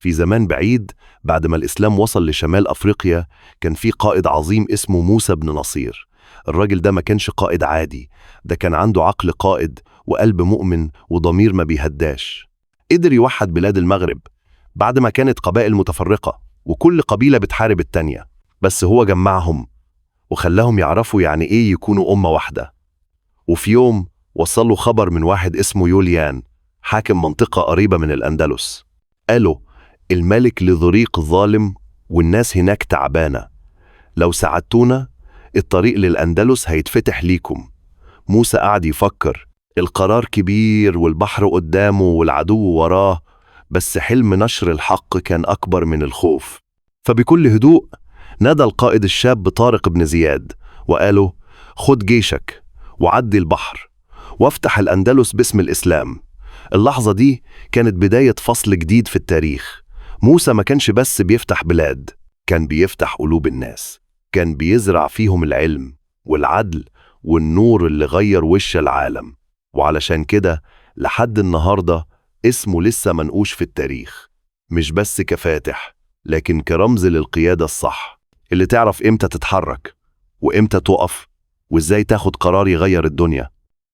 في زمان بعيد بعد ما الإسلام وصل لشمال أفريقيا، كان في قائد عظيم اسمه موسى بن نصير. الراجل ده ما كانش قائد عادي، ده كان عنده عقل قائد وقلب مؤمن وضمير ما بيهداش. قدر يوحد بلاد المغرب بعد ما كانت قبائل متفرقة وكل قبيلة بتحارب التانية، بس هو جمعهم وخلاهم يعرفوا يعني إيه يكونوا أمة واحدة. وفي يوم وصله خبر من واحد اسمه يوليان، حاكم منطقة قريبة من الأندلس. قالوا الملك لذريق ظالم والناس هناك تعبانة، لو ساعدتونا الطريق للأندلس هيتفتح ليكم. موسى قعد يفكر، القرار كبير والبحر قدامه والعدو وراه، بس حلم نشر الحق كان أكبر من الخوف. فبكل هدوء نادى القائد الشاب طارق بن زياد وقاله: خد جيشك وعدي البحر وافتح الأندلس باسم الإسلام. اللحظة دي كانت بداية فصل جديد في التاريخ. موسى ما كانش بس بيفتح بلاد، كان بيفتح قلوب الناس، كان بيزرع فيهم العلم والعدل والنور اللي غير وش العالم. وعلشان كده لحد النهاردة اسمه لسه منقوش في التاريخ، مش بس كفاتح، لكن كرمز للقيادة الصح اللي تعرف إمتى تتحرك وإمتى تقف وإزاي تاخد قرار يغير الدنيا.